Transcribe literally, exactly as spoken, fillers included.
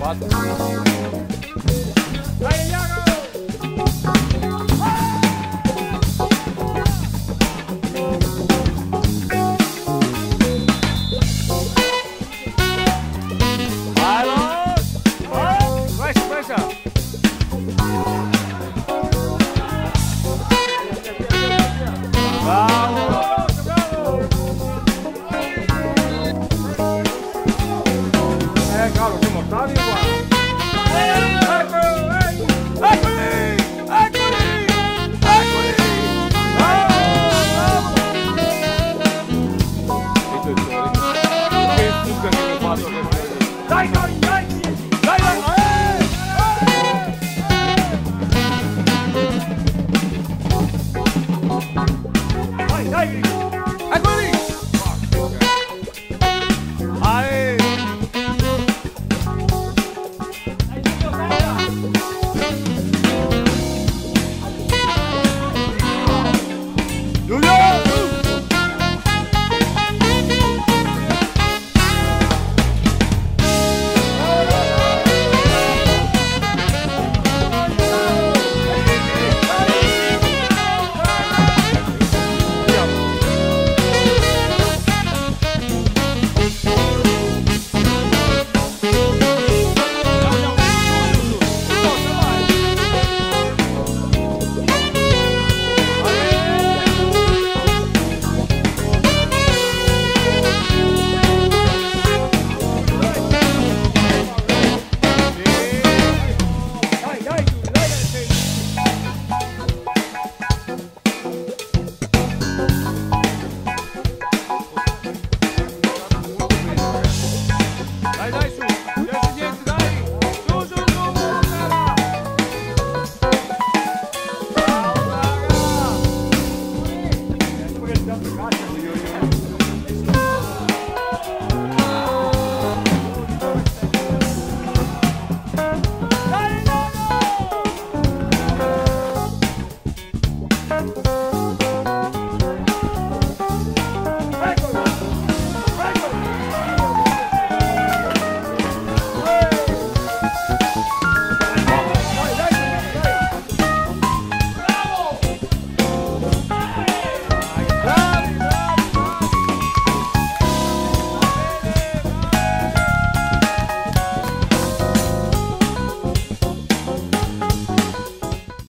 Dai, Iago! Bravo! Oh, presa, presa! Bravo! Bravo! Eh, caro, semo stati qua. Eccolo, ehi, eccoli, eccoli, eccoli. Bravo, bravo. Questo è il solito. Che zucca che mi faccio questo. Dai, dai, dai. Dai, dai, eh, eh. Dai, dai. Eccoli.